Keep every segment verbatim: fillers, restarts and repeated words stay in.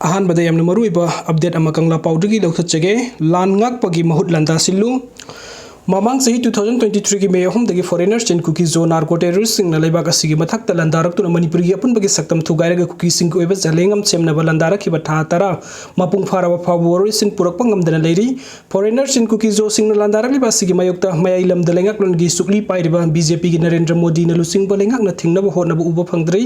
ꯑꯍꯥꯟꯕꯗ ꯌꯥꯝꯅ ꯃꯔꯨꯑꯣꯏꯕ update ꯑꯃ ꯀꯪꯂꯥ ꯄꯥꯎꯗꯒꯤ ꯂꯧꯊꯠꯆꯒꯦ꯫ ꯂꯥꯟ ꯉꯥꯛꯄꯒꯤ ꯃꯍꯨꯠ ꯂꯥꯟꯗꯥꯁꯤꯜꯂꯨ꯫ ꯃꯃꯥꯡ ꯆꯍꯤ two thousand twenty three ꯒꯤ May ꯑꯍꯨꯝꯗꯒꯤ foreigner Chin Kuki Zo narco terrorist ꯁꯤꯡꯅ ꯂꯩꯕꯥꯛ ꯑꯁꯤꯒꯤ ꯃꯊꯛꯇ ꯂꯥꯟꯗꯥꯔꯛꯇꯨꯅ ꯃꯅꯤꯄꯨꯔꯒꯤ ꯑꯄꯨꯟꯕꯒꯤ ꯁꯛꯇꯝ ꯊꯨꯒꯥꯏꯔꯒ ꯀꯨꯀꯤꯁꯤꯡꯒꯤ ꯑꯣꯏꯕ ꯖꯂꯦꯡ ꯑꯃ ꯁꯦꯝꯅꯕ ꯂꯥꯟꯗꯥꯔꯛꯈꯤꯕ ꯊꯥ ꯇꯔꯥ ꯃꯄꯨꯡ ꯐꯥꯔꯕ ꯐꯥꯎꯕ ꯋꯥꯔꯣꯏꯁꯤꯟ ꯄꯨꯔꯛꯄ ꯉꯝꯗꯅ ꯂꯩꯔꯤ꯫ Foreigner Chin Kuki Zo ꯁꯤꯡꯅ ꯂꯥꯟꯗꯥꯔꯛꯂꯤꯕ ꯑꯁꯤꯒꯤ ꯃꯥꯌꯣꯛꯇ ꯃꯌꯥꯏ ꯂꯝꯗ ꯂꯩꯉꯥꯛꯂꯣꯟꯒꯤ ꯁꯨꯛꯂꯤ ꯄꯥꯏꯔꯤꯕ B J P ꯒꯤ ꯅꯔꯦꯟꯗ꯭ꯔ ꯃꯣꯗꯤꯅ ꯂꯨꯆꯤꯡꯕ ꯂꯩꯉꯥꯛꯅ ꯊꯤꯡꯅꯕ ꯍꯣꯠꯅꯕ ꯎꯕ ꯐꯪꯗ꯭ꯔꯤ꯫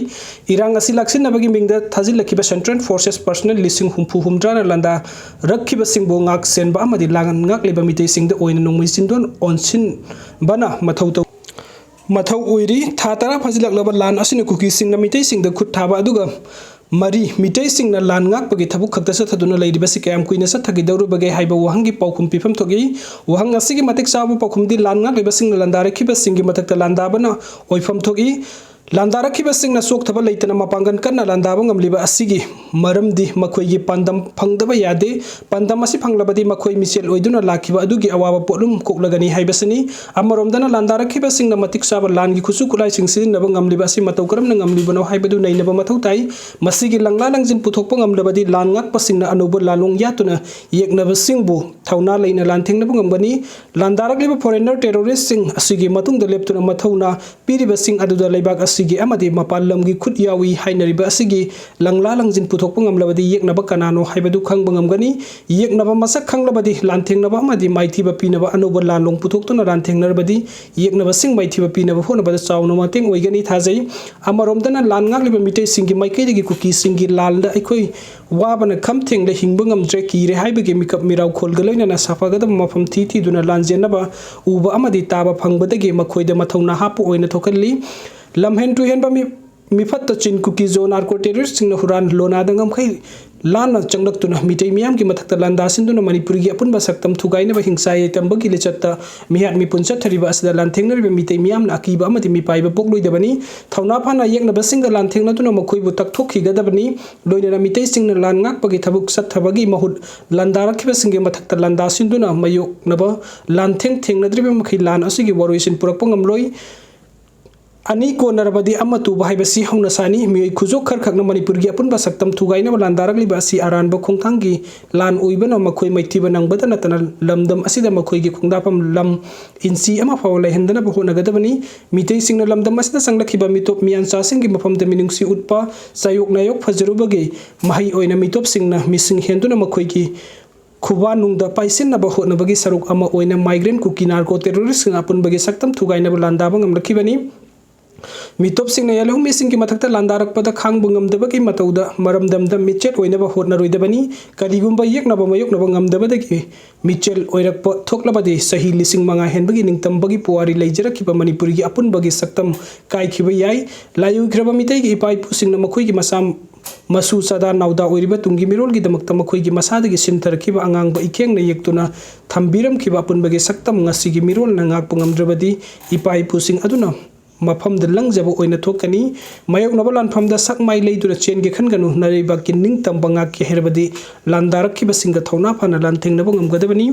ꯏꯔꯥꯡ ꯑꯁꯤ ꯂꯥꯛꯁꯤꯟꯅꯕꯒꯤ ꯃꯤꯡꯗ ꯊꯥꯖꯤꯜꯂꯛꯈꯤꯕ central forces personnel ꯂꯤꯁꯤꯡ ꯍꯨꯝꯐꯨ ꯍꯨꯝꯗ꯭ꯔꯥꯅ ꯂꯥꯟꯗꯥꯔꯛꯈꯤꯕꯁꯤꯡꯕꯨ ꯉꯥꯛ ꯁꯦꯟꯕ ꯑꯃꯗꯤ ꯂꯥꯟ ꯉꯥꯛꯂꯤꯕ ꯃꯤꯇꯩꯁꯤꯡꯗ ꯑꯣꯏꯅ ꯅꯣꯡꯃꯩ ꯆꯤꯟꯗꯣꯟ ꯑꯣꯟꯁꯤꯟꯕꯅ ꯃꯊꯧ ꯇꯧ-, ꯃꯊꯧ ꯑꯣꯏꯔꯤ꯫ ꯊꯥ ꯇꯔꯥ ꯐꯥꯖꯤꯜꯂꯛꯂꯕ ꯂꯥꯟ ꯑꯁꯤꯅ ꯀꯨꯀꯤꯁꯤꯡꯅ ꯃꯤꯇꯩꯁꯤꯡꯗ ꯈꯨꯠ ꯊꯥꯕ, ꯑꯗꯨꯒ ꯃꯔꯤ, ꯃꯤꯇꯩꯁꯤꯡꯅ ꯂꯥꯟ ꯉꯥꯛꯄꯒꯤ ꯊꯕꯛ ꯈꯛꯇ ꯆꯠꯊꯗꯨꯅ ꯂꯩꯔꯤꯕꯁꯤ ꯀꯌꯥꯝ ꯀꯨꯏꯅ ꯆꯠꯊꯒꯗꯧꯔꯤꯕꯒꯦ ꯍꯥꯏꯕ ꯋꯥꯍꯪꯒꯤ ꯄꯥꯎꯈꯨꯝ ꯄꯤꯐꯝ ꯊꯣꯛꯏ꯫ ꯋꯥꯍꯪ ꯑꯁꯤꯒꯤ ꯃꯇꯤꯛ ꯆꯥꯕ ꯄꯥꯎꯈꯨꯝꯗꯤ ꯂꯥꯟ ꯉꯥꯛꯂꯤꯕꯁꯤꯡꯅ ꯂꯥꯟꯗꯥꯔꯛꯈꯤꯕꯁꯤꯡꯒꯤ ꯃꯊꯛꯇ ꯂꯥꯟꯗꯥꯕꯅ ꯑꯣꯏꯐꯝ ꯊꯣꯛꯏ꯫ ꯂꯥꯟꯗꯥꯔꯛꯈꯤꯕꯁꯤꯡꯅ ꯆꯣꯛꯊꯕ ꯂꯩꯇꯅ ꯃꯄꯥꯡꯒꯜ ꯀꯟꯅ ꯂꯥꯟꯗꯥꯕ ꯉꯝꯂꯤꯕ ꯑꯁꯤꯒꯤ ꯃꯔꯝꯗꯤ ꯃꯈꯣꯏꯒꯤ ꯄꯥꯟꯗꯝ ꯐꯪꯗꯕ ꯌꯥꯗꯦ꯫ ꯄꯥꯟꯗꯝ ꯑꯁꯤ ꯐꯪꯂꯕꯗꯤ ꯃꯈꯣꯏ ꯃꯤꯆꯦꯜ ꯑꯣꯏꯗꯨꯅ ꯂꯥꯛꯈꯤꯕ ꯑꯗꯨꯒꯤ ꯑꯋꯥꯕ ꯄꯣꯠꯂꯨꯝ ꯀꯣꯛꯂꯒꯅꯤ ꯍꯥꯏꯕꯁꯤꯅꯤ꯫ ꯑꯃꯔꯣꯝꯗꯅ ꯂꯥꯟꯗꯥꯔꯛꯈꯤꯕꯁꯤꯡꯅ ꯃꯇꯤꯛ ꯆꯥꯕ ꯂꯥꯟꯒꯤ ꯈꯨꯠꯁꯨ ꯈꯨꯠꯂꯥꯏꯁꯤꯡ ꯁꯤꯖꯤꯟꯅꯕ ꯉꯝꯂꯤꯕ ꯑꯁꯤ ꯃꯇꯧ ꯀꯔꯝꯅ ꯉꯝꯂꯤꯕꯅꯣ ꯍꯥꯏꯕꯗꯨ ꯅꯩꯅꯕ ꯃꯊꯧ ꯇꯥꯏ꯫ ꯃꯁꯤꯒꯤ ꯂꯪꯂꯥ ꯂꯪꯖꯤꯟ ꯄꯨꯊꯣꯛꯄ ꯉꯝꯂꯕꯗꯤ ꯂꯥꯟ ꯉꯥꯛꯄꯁꯤꯡꯅ ꯑꯅꯧꯕ ꯂꯥꯟꯂꯣꯡ ꯌꯥꯠꯇꯨꯅ ꯌꯦꯛꯅꯕꯁꯤꯡꯕꯨ ꯊꯧꯅꯥ ꯂꯩꯅ ꯂꯥꯟꯊꯦꯡꯅꯕ ꯉꯝꯒꯅꯤ꯫ ꯂꯥꯟꯗꯥꯔꯛꯂꯤꯕ foreigner terrorist ꯁꯤꯡ ꯑꯁꯤꯒꯤ ꯃꯇꯨꯡꯗ ꯂꯦꯞꯇꯨꯅ ꯃꯊꯧꯅꯥ ꯄꯤꯔꯤꯕꯁꯤꯡ ꯑꯗꯨꯗ ꯂꯩꯕꯥꯛ ꯑꯁꯤꯒꯤ ꯑꯃꯗꯤ ꯃꯄꯥꯟ ꯂꯝꯒꯤ ꯈꯨꯠ ꯌꯥꯎꯏ ꯍꯥꯏꯅꯔꯤꯕ ꯑꯁꯤꯒꯤ ꯂꯪꯂꯥ ꯂꯪꯖꯤꯟ ꯄꯨꯊꯣꯛꯄ ꯉꯝꯂꯕꯗꯤ ꯌꯦꯛꯅꯕ ꯀꯅꯥꯅꯣ ꯍꯥꯏꯕꯗꯨ ꯈꯪꯕ ꯉꯝꯒꯅꯤ꯫ ꯌꯦꯛꯅꯕ ꯃꯁꯛ ꯈꯪꯂꯕꯗꯤ ꯂꯥꯟꯊꯦꯡꯅꯕ ꯑꯃꯗꯤ ꯃꯥꯏꯊꯤꯕ ꯄꯤꯅꯕ ꯑꯅꯧꯕ ꯂꯥꯟꯂꯣꯡ ꯄꯨꯊꯣꯛꯇꯨꯅ ꯂꯥꯟꯊꯦꯡꯅꯔꯕꯗꯤ ꯌꯦꯛꯅꯕꯁꯤꯡ ꯃꯥꯏꯊꯤꯕ ꯄꯤꯅꯕ ꯍꯣꯠꯅꯕꯗ ꯆꯥꯎꯅ ꯃꯇꯦꯡ ꯑꯣꯏꯒꯅꯤ ꯊꯥꯖꯩ꯫ ꯑꯃꯔꯣꯝꯗꯅ ꯂꯥꯟ ꯉꯥꯛꯂꯤꯕ ꯃꯤꯇꯩꯁꯤꯡꯒꯤ ꯃꯥꯏꯀꯩꯗꯒꯤ ꯀꯨꯀꯤꯁꯤꯡꯒꯤ ꯂꯥꯟꯗ ꯑꯩꯈꯣꯏ ꯋꯥꯕꯅ ꯈꯝ ꯊꯦꯡꯂꯦ, ꯍꯤꯡꯕ ꯉꯝꯗ꯭ꯔꯦ, ꯀꯤꯔꯦ ꯍꯥꯏꯕꯒꯤ ꯃꯤꯀꯞ ꯃꯤꯔꯥꯎꯈꯣꯜꯒ ꯂꯣꯏꯅꯅ ꯁꯥꯐꯒꯗꯕ ꯃꯐꯝ ꯊꯤ ꯊꯤꯗꯨꯅ ꯂꯥꯟꯖꯦꯟꯅꯕ ꯎꯕ ꯑꯃꯗꯤ ꯇꯥꯕ ꯐꯪꯕꯗꯒꯤ ꯃꯈꯣꯏꯗ ꯃꯊꯧꯅꯥ ꯍꯥꯞꯄ ꯑꯣꯏꯅ ꯊꯣꯛꯍꯜꯂꯤ꯫ ꯂꯝꯍꯦꯟ ꯇꯨꯍꯦꯟꯕ ꯃꯤ-, ꯃꯤꯐꯠꯇ Chin Kuki Zo narco terrorist ꯁꯤꯡꯅ ꯍꯨꯔꯥꯟ ꯂꯣꯅꯥꯗ ꯉꯝꯈꯩ ꯂꯥꯟꯅ ꯆꯪꯂꯛꯇꯨꯅ ꯃꯤꯇꯩ ꯃꯤꯌꯥꯝꯒꯤ ꯃꯊꯛꯇ ꯂꯥꯟꯗꯥꯁꯤꯟꯗꯨꯅ ꯃꯅꯤꯄꯨꯔꯒꯤ ꯑꯄꯨꯟꯕ ꯁꯛꯇꯝ ꯊꯨꯒꯥꯏꯅꯕ ꯍꯤꯡꯁꯥ ꯌꯥꯏꯇꯝꯕꯒꯤ ꯂꯤꯆꯠꯇ ꯃꯤꯍꯥꯠ ꯃꯤꯄꯨꯟ ꯆꯠꯊꯔꯤꯕ ꯑꯁꯤꯗ ꯂꯥꯟꯊꯦꯡꯅꯔꯤꯕ ꯃꯤꯇꯩ ꯃꯤꯌꯥꯝꯅ ꯑꯀꯤꯕ ꯑꯃꯗꯤ ꯃꯤꯄꯥꯏꯕ ꯄꯣꯛꯂꯣꯏꯗꯕꯅꯤ꯫ ꯊꯧꯅꯥ ꯐꯅ ꯌꯦꯛꯅꯕꯁꯤꯡꯒ ꯂꯥꯟꯊꯦꯡꯅꯗꯨꯅ ꯃꯈꯣꯏꯕꯨ ꯇꯛꯊꯣꯛꯈꯤꯒꯗꯕꯅꯤ꯫ ꯂꯣꯏꯅꯅ ꯃꯤꯇꯩꯁꯤꯡꯅ ꯂꯥꯟ ꯉꯥꯛꯄꯒꯤ ꯊꯕꯛ ꯆꯠꯊꯕꯒꯤ ꯃꯍꯨꯠ ꯂꯥꯟꯗꯥꯔꯛꯈꯤꯕꯁꯤꯡꯒꯤ ꯃꯊꯛꯇ ꯂꯥꯟꯗꯥꯁꯤꯟꯗꯨꯅ ꯃꯥꯌꯣꯛꯅꯕ ꯂꯥꯟꯊꯦꯡ ꯊꯦꯡꯅꯗ꯭ꯔꯤꯕ ꯃꯈꯩ ꯂꯥꯟ ꯑꯁꯤꯒꯤ ꯋꯥꯔꯣꯏꯁꯤꯟ ꯄꯨꯔꯛꯄ ꯉꯝꯂꯣꯏ꯫ ꯑꯅꯤ ꯀꯣꯟꯅꯔꯕꯗꯤ ꯑꯃ ꯇꯨꯕ ꯍꯥꯏꯕꯁꯤ ꯍꯧꯅ ꯁꯥꯅꯤ꯫ ꯃꯤꯑꯣꯏ ꯈꯨꯖꯣꯛ ꯈꯔꯈꯛꯅ ꯃꯅꯤꯄꯨꯔꯒꯤ ꯑꯄꯨꯟꯕ ꯁꯛꯇꯝ ꯊꯨꯒꯥꯏꯅꯕ ꯂꯥꯟꯗꯥꯔꯛꯂꯤꯕ ꯑꯁꯤ ꯑꯔꯥꯟꯕ ꯈꯣꯡꯊꯥꯡꯒꯤ ꯂꯥꯟ ꯑꯣꯏꯕꯅ ꯃꯈꯣꯏ ꯃꯥꯏꯊꯤꯕ ꯅꯪꯕꯗ ꯅꯠꯇꯅ ꯂꯝꯗꯝ ꯑꯁꯤꯗ ꯃꯈꯣꯏꯒꯤ ꯈꯣꯡꯗꯥꯐꯝ ꯂꯝ ꯏꯟꯆꯤ ꯑꯃ ꯐꯥꯎꯕ ꯂꯩꯍꯟꯗꯅꯕ ꯍꯣꯠꯅꯒꯗꯕꯅꯤ꯫ ꯃꯤꯇꯩꯁꯤꯡꯅ ꯂꯝꯗꯝ ꯑꯁꯤꯗ ꯆꯪꯂꯛꯈꯤꯕ ꯃꯤꯇꯣꯞ ꯃꯤꯌꯥꯟꯆꯥꯁꯤꯡꯒꯤ ꯃꯐꯝꯗ ꯃꯤꯅꯨꯡꯁꯤ ꯎꯠꯄ, ꯆꯥꯌꯣꯛ ꯅꯥꯌꯣꯛ ꯐꯖꯔꯨꯕꯒꯤ ꯃꯍꯩ ꯑꯣꯏꯅ ꯃꯤꯇꯣꯞꯁꯤꯡꯅ ꯃꯤꯁꯤꯡ ꯍꯦꯟꯗꯨꯅ ꯃꯈꯣꯏꯒꯤ ꯈꯨꯕꯥꯅꯨꯡꯗ ꯄꯥꯏꯁꯤꯟꯅꯕ ꯍꯣꯠꯅꯕꯒꯤ ꯁꯔꯨꯛ ꯑꯃ ꯑꯣꯏꯅ migrant ꯀꯨꯀꯤ narco terroristꯁꯤꯡ ꯑꯄꯨꯟꯕꯒꯤ ꯁꯛꯇꯝ ꯊꯨꯒꯥꯏꯅꯕ ꯂꯥꯟꯗꯥꯕ ꯉꯝꯂꯛꯈꯤꯕꯅꯤ꯫ ꯃꯤꯇꯣꯞꯁꯤꯡꯅ ꯌꯥꯂꯍꯧꯃꯤꯁꯤꯡꯒꯤ ꯃꯊꯛꯇ ꯂꯥꯟꯗꯥꯔꯛꯄꯗ ꯈꯥꯡꯕ ꯉꯝꯗꯕꯒꯤ ꯃꯇꯧꯗ ꯃꯔꯝꯗꯝꯗ ꯃꯤꯆꯦꯠ ꯑꯣꯏꯅꯕ ꯍꯣꯠꯅꯔꯣꯏꯗꯕꯅꯤ꯫ ꯀꯔꯤꯒꯨꯝꯕ ꯌꯦꯛꯅꯕ ꯃꯥꯌꯣꯛꯅꯕ ꯉꯝꯗꯕꯗꯒꯤ ꯃꯤꯆꯦꯜ ꯑꯣꯏꯔꯛꯄ ꯊꯣꯛꯂꯕꯗꯤ ꯆꯍꯤ ꯂꯤꯁꯤꯡ ꯃꯉꯥ ꯍꯦꯟꯕꯒꯤ ꯅꯤꯡꯇꯝꯕꯒꯤ ꯄꯨꯋꯥꯔꯤ ꯂꯩꯖꯔꯛꯈꯤꯕ ꯃꯅꯤꯄꯨꯔꯒꯤ ꯑꯄꯨꯟꯕꯒꯤ ꯁꯛꯇꯝ ꯀꯥꯏꯈꯤꯕ ꯌꯥꯏ꯫ ꯂꯥꯏ ꯑꯣꯏꯈ꯭ꯔꯕ ꯃꯤꯇꯩꯒꯤ ꯏꯄꯥ ꯏꯄꯨꯁꯤꯡꯅ ꯃꯈꯣꯏꯒꯤ ꯃꯁꯥ ꯃꯁꯨ ꯆꯥꯗꯥ ꯅꯥꯎꯗꯥ ꯑꯣꯏꯔꯤꯕ ꯇꯨꯡꯒꯤ ꯃꯤꯔꯣꯜꯒꯤꯗꯃꯛꯇ ꯃꯈꯣꯏꯒꯤ ꯃꯁꯥꯗꯒꯤ ꯁꯤꯟꯊꯔꯛꯈꯤꯕ ꯑꯉꯥꯡꯕ ꯏꯈꯦꯡꯅ ꯌꯦꯛꯇꯨꯅ ꯊꯝꯕꯤꯔꯝꯈꯤꯕ ꯑꯄꯨꯟꯕꯒꯤ ꯁꯛꯇꯝ ꯉꯁꯤꯒꯤ ꯃꯤꯔꯣꯜꯅ ꯉꯥꯛꯄ ꯉꯝꯗ꯭ꯔꯕꯗꯤ ꯏꯄꯥ ꯏꯄꯨꯁꯤꯡ ꯑꯗꯨꯅ ꯃꯐꯝꯗ ꯂꯪꯖꯕ ꯑꯣꯏꯅ ꯊꯣꯛꯀꯅꯤ꯫ ꯃꯥꯌꯣꯛꯅꯕ ꯂꯥꯟꯐꯝꯗ ꯁꯛ ꯃꯥꯏ ꯂꯩꯗꯨꯅ ꯆꯦꯟꯒꯦ ꯈꯟꯒꯅꯨ꯫ ꯅꯔꯩꯕꯥꯛꯀꯤ ꯅꯤꯡꯇꯝꯕ ꯉꯥꯛꯀꯦ ꯍꯥꯏꯔꯕꯗꯤ ꯂꯥꯟꯗꯥꯔꯛꯈꯤꯕꯁꯤꯡꯒ ꯊꯧꯅꯥ ꯐꯅ ꯂꯥꯟꯊꯦꯡꯅꯕ ꯉꯝꯒꯗꯕꯅꯤ꯫